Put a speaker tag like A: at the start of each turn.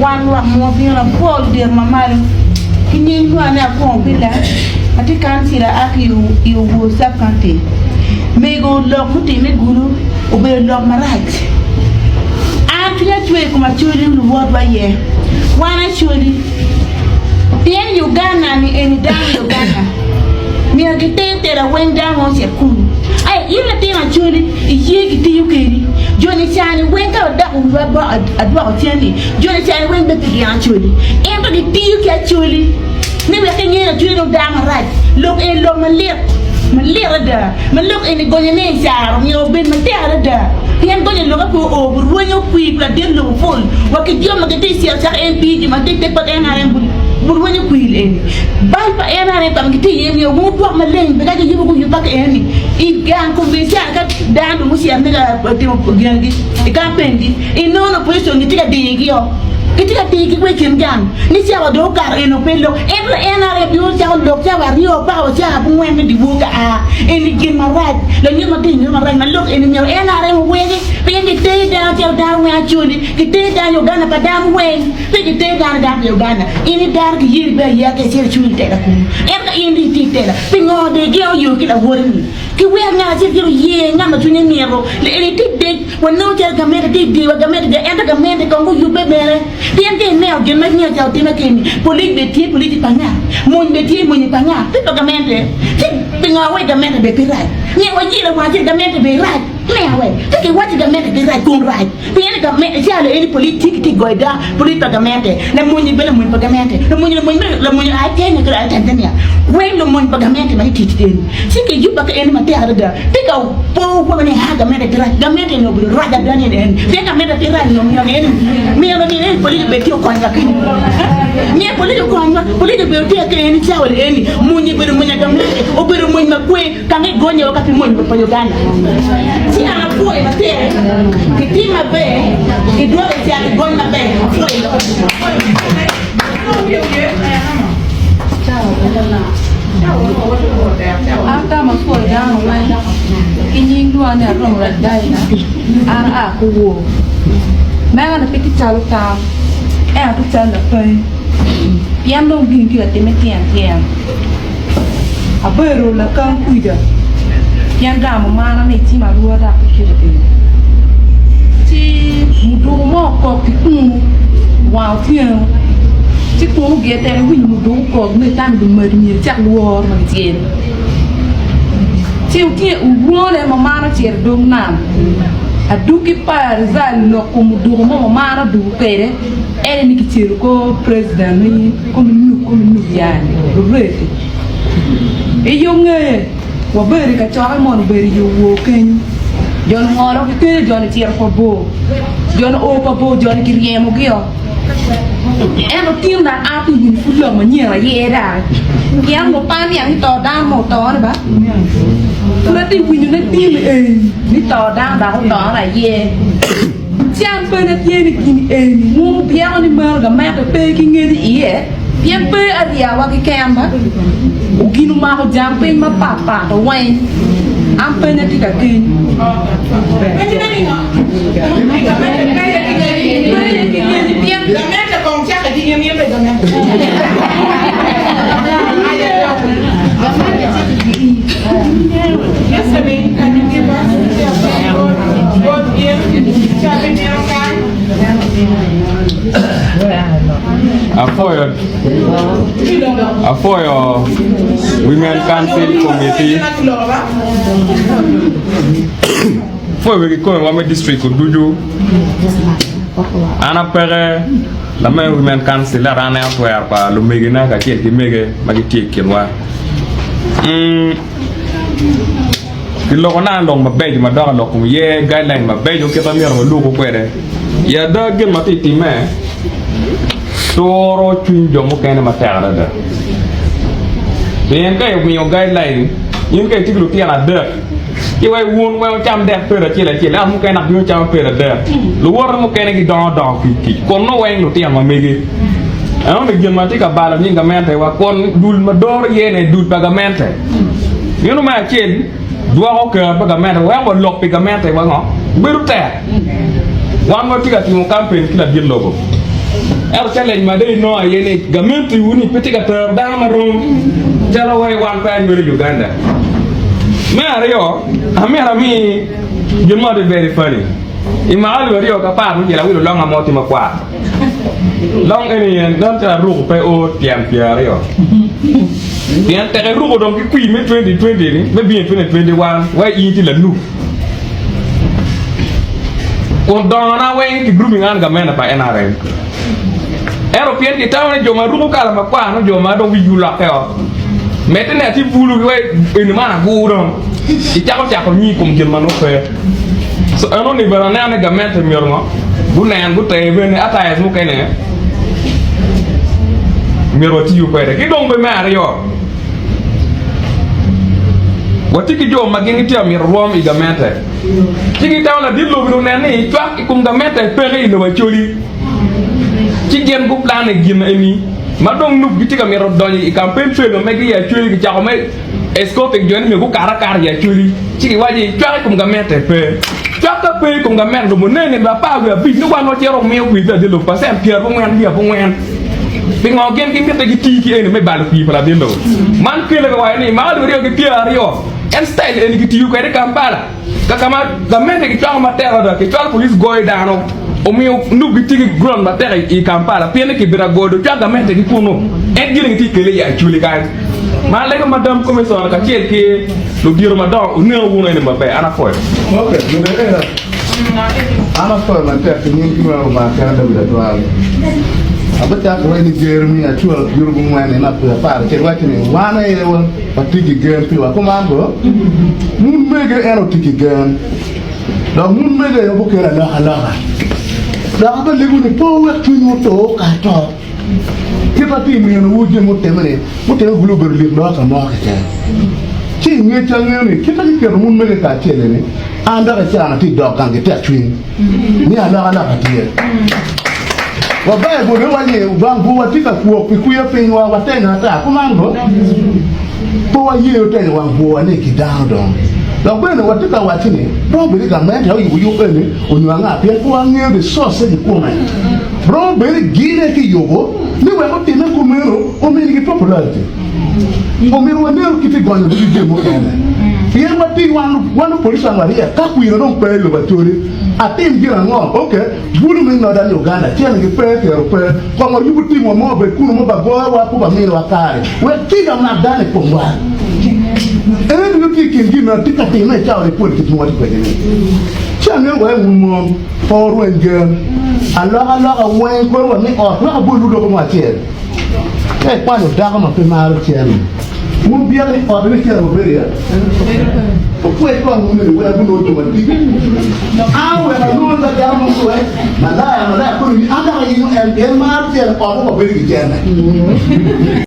A: Wan lwak ma wabino apwo ludito ma malo ki nying lwonga ni Akwongo Pila, atye kancila a ki i Owor Sub County. Mego lok mutimme i Gulu obedo lok marac. An cwinya cwer i kom Acholi luwotwa aye. Wan Acholi pien Uganda ni eni dano i Uganda myero giter tela weng dano weng ocit kunu. Aye in latin Acholi iye gitiyo kedi joni cani weng ka wadok i wiwa adwoko cen ni joni cani weng bed pi gin Acholi ento gitiyo ki Acholi ni wek kinge ni Acholi dong dano marac lok eni lok malit malit adada. Ma lok eni gonye ni i caro myero obed matek adada pien gonyo lokke pe oo burwenyo kwir pi ladit lobo pol wa ki jo ma gitye i cito cako MP jo ma tye i te pa NRM burwenyo kwir eni. Bal pa NRM ka ma gitye iye myero wun wugwok maleng pi ka giyubo guyubba ki eni i gang kombeddi caro ka dano dong gucito me ka timo gingi i kampen gi. Inongo ni opposition gitye ka diyogi o. Gitye ka diyogi wa i kin gang ni cawa dong okato eno pe lok. Ento NRM bino cako lok cawa aryo paka wa cawa abongwen me dyewor ka a. Eni gin marac. Lanyut ma tye nyuto marac ma lok eni myero NRM oweki pien giteyo dano calo dano weng Acholi, giteyo dano i Uganda pa dano weng. Pe giteyo dano dano pa Uganda. In i dano kiyeri be ayeya ka icito icung i tela kunu. Ento ka in dong itye i tela, pingo dong igengo yo ki lawoti-ni? Ki wek ngat acel gire oyer ngat ma cwinye mito. Eni tye dec. Wanongo calo gamente tye i dyewa, gamente dye ento gamente kong guyubbe bene. Pien ka ineno gin ma nyo ca otimme keni, polic bene tye polic pa nga? Mony bene tye mony pa nga? Pe pa gamente. Ci pingo awe gamente bene pe rac? Myero wayelle wang ci gamente bene rac. Me awe? Pe kiwacci gamente pe rac kun rac. Pien gamente calo eni polic tye kitye goyo dano, polic pa gamente, lamony bene lamony pa gamente, lamony lamony me lamony a Kenya kede a Tanzania weng lumony pa gamente ma gitye eni. Ci kiyubba ka eni matek adada. Tika opo kome ni aa gamente pe rac? Gamente eni obedo rac ada ni eni. Pien gamente pe rac nongo myero ni eni myero ni eni police obed tye okonywa kenyo. Myero police okonywa. Police obedo tye ka eni cawa ni eni mony obedo mony gamente obedo mony makwe ka ma igonyo ka pi mony pa Uganda. Ci an apwoyo matek kitim maber kidwoko i cat igony maber apwoyo.
B: An ka ma apwoyo dano weng ki nying lwonga ni Aromo Radina, an aa ki Owor. Meno ni pe tye calo tam, ento tye calo lapeny pien dong gin tye ka timme tyen tyen. Abedo lakang kwija pien gamo mana ni cim arwa dok pe kite piny. Ci muduku mo okok ki kunu wang otyeno ci kunu gire tek iwinyo muduku kok nongo itamo lumadi myero icak lworo ma giceli. Ci otyeno orwone ma man ocito i dog nam adwogi pa Rizal lok kom muduku mo ma man oduku kwede ene ni kicelo kor president ni Kome nuk, kome nuk yani, lureti. I yo ngeye, wabedo i kacokke moni obedo i yo wor kenyo. Jo-ni ngolo ki kenyo, jo-ni cito pa bor, jo-ni o pa bor, jo-ni kiryemogi-o. Ento tin dok an atye winyo pud lok manyen aye daki, pien onongo pe aniang ni to dano mo oto-ni ba. Pud atye winyo ne tin eni ni to dano dok oto-ni aye. Ci an bene atye ni gin eni wun wubyeko ni meno gamente pe ki ngec iye, pien pe ariyawa keken ba ogin omako jang piny mapat pat weng, an peny atye ka keny. Pe ki ngec pien.
C: Apwoyo apwoyo Women Council Committee apwoyo wegi kome wa me district ducu an apeke lame Women Council ento an aneno twero pa lumegina kacel ki mege ma gitye i kinwa. Kiloko nanga lok mabeco madok i lok kom yer guideline mabeco kit ma myero waluku kwede. I ada gin ma tye ka timme turo cwiny jo mukene matek adada. Pien ka imiyo guideline in ka itye ki lutino adek ci wai wun weng wucam dek peda acel acel ento mukene dok bino camo peda adek. Luwote mukene gidongo dongo kic kic kun nongo weng lutino ma megi. Enoni gin ma tye ka balo nying gamente wa kun dul ma doro iye ni dul pa gamente. Meno me acel dwoko ker pa gamente weko wa lok pi gamente wa ngo bedo tek. Wan watye ka timo kampen ki ladit lobo. Ento challenge ma dong inongo aye ni gamenti wu ni pe tye ka tero dano marom calo wai wan pe anywali i Uganda. Me aryo, amito ami gin mo tye very funny. I mwaka alip 2016 awilo longa mo tye makwar. Long eni nen calo aruko pe o tyen 20. Pien tek iruko dong ki kwir me 2020 ni me bino i 2021 wai in itye lanuk. Kun dongona weng ki grooming an gamente pa NRM. Ento pien gitamo ni jo ma ruko kala makwar nongo jo ma dong wigi olokke o. Medde ni atye bulu ki wai eni man agur dong. Icako cako nyingi i kom gin ma nongo pe. So eno ni bene aneno ni gamente myero ngo gunen guter bene attires mukene myero watiyu kwede. Ki dong bene me aryo, watye ki jo ma gin gitye ka mito rwom i gamente ci gitamo ladit lobo-ni onen ni cwak i kom gamente peke i lobo Acholi ci gin guplan i gin eni ma dong nub gitye ka mito donyo i campaign trail ma megi i Acholi kicako me Escorting jo ni myero gukat akata i Acholi ci giwaco ni cwak i kom gamente pe. Cwak ka pe i kom gamente romo nen nino 15 ni wan wacito wamiyo kwir pi ladit lobo pacent 94. Pingo gin gimite giti ki eni me balo kwir pa ladit lobo? Man kele ka waco ni mako 2020 en style eni kitiyo kwede i Kampala. Ka ka ma gamente gicwako matek adada, kicwalo police goyo dano, omiyo nub gitye ki ground matek i Kampala pien ni kibedo agodo cwak gamente ki kunu. En gin gitye kele i Acholi kany. Ma alego madam commissioner kacel ki ludito madongo wuneno wunu eni maber. An apwoyo.
D: Ok, Luneena, an apwoyo matek pi nying ki weko Lubanga kena Daudi atwal. Abicako wai ni Jeremia acwalo ki yurugu ngwen nino 11 waco ni, Wan aye Watye ki gen piwa kuman bo? Mun mege en otye ki gen, dok mun mege aye gukelo alokaloka. Dok abalego ni pe wuwek cwinywu otur okato. Kit ma atye ka minowu jami mutimme-ni, mutimme bulu obedo lik loyo ka mo keken. Ci i ngec angeyo ni kit ma giketo mun mege kacel-li-ni, an dok i caa atye dok gang ki tekcwiny. Ni alokaloka tye. Wa Baibul bene waco ni wang bur watye ka kwok pi kwiya pinywa, watenyo ata. Kuman bo? Pe wayeyo tenyo wang burwa ni ki dano dong. Dok bene watye ka waco ni romo bedo ni gamente aye oyubo yub eni onyo anga pien pe wangeyo the source kikome. Romo bedo ni gin aye kiyubo ni wek otime kumeno ominigi popularity. Omyero wanen kit igonyo ducu jami mukene pien watye wan wan lupolice wan waryek ka kwino dong pe i lobo Acholi atim gin ango ok bulu me Northern Uganda cene gi pe kero pe kong wayubu tim wa mo obed kunu mo ba goyo wa ku ba mino wa kare wek kica omak dano i kom wa ene ducu tye i kin gin ma tye ka time i cawa ni pol kit ma watye kwede ni ci angeyo wa wun mon pe wurweny gen alokaloka weng kore wa mi ot wek abol wu loko mo acel. Ka ikwanyo dako ma pe maro cen, wun byeko ni otte me cen obedo iye? Wukwed kong wun ni wek wunong jo madit. An wek anong ka dano mo kwe, malaya malaya kono ni an dok ayinyo en pien maro cen otte wa bedo ki cene.